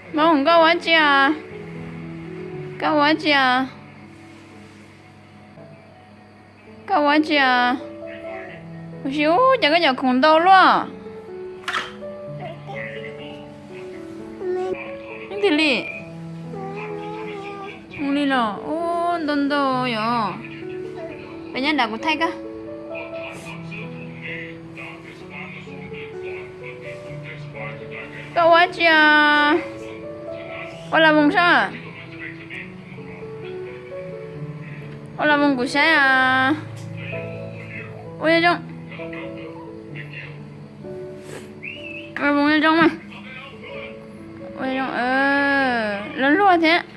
Hmoob, koj ua dab tsi os? Koj ua dab tsi os? Koj ua dab tsi os? Ua si ub, cas koj cov khoom ntau luaj. Leej twg li? Ua li los ub, ntau ntau yom. Peb nyob nram kuv thaij koj. Koj ua dab tsi os? Ua las voos saib. Ua las voos kuv saib os. Ua zoo. Ua las voos zoo mas. Ua zoo, luag luag thiab.